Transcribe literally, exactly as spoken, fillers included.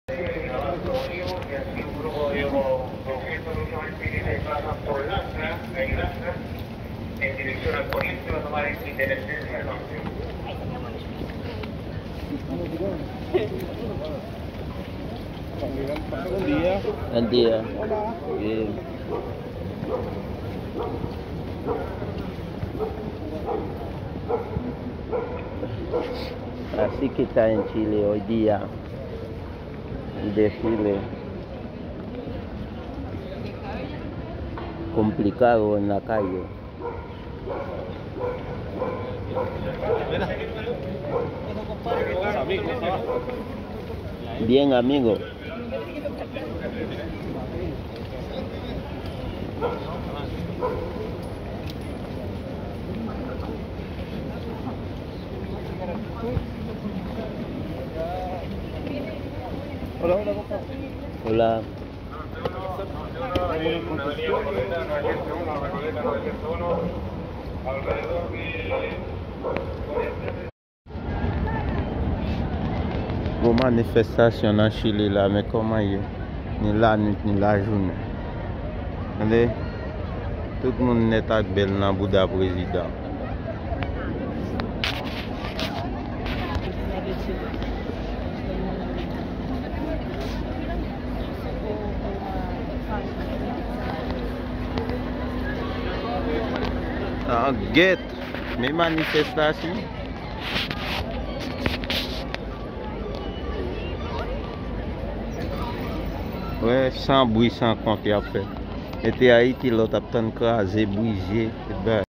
Buen día. Buen día. Bien. Así que está en Chile hoy día. Un desfile complicado en la calle. Bien, amigo. Hola. Bon, manifestasyon nan Chili la, men kòman ye? Ni lanwit, ni lajounen. Tande? Tout moun nèt ak bèl nan bouda prezidan. Ah, gèt, men manifestasyon. Wè, san bri, san kont y ap fè. Mete Ayiti, lòt ap tann kraze, brize, et bagay.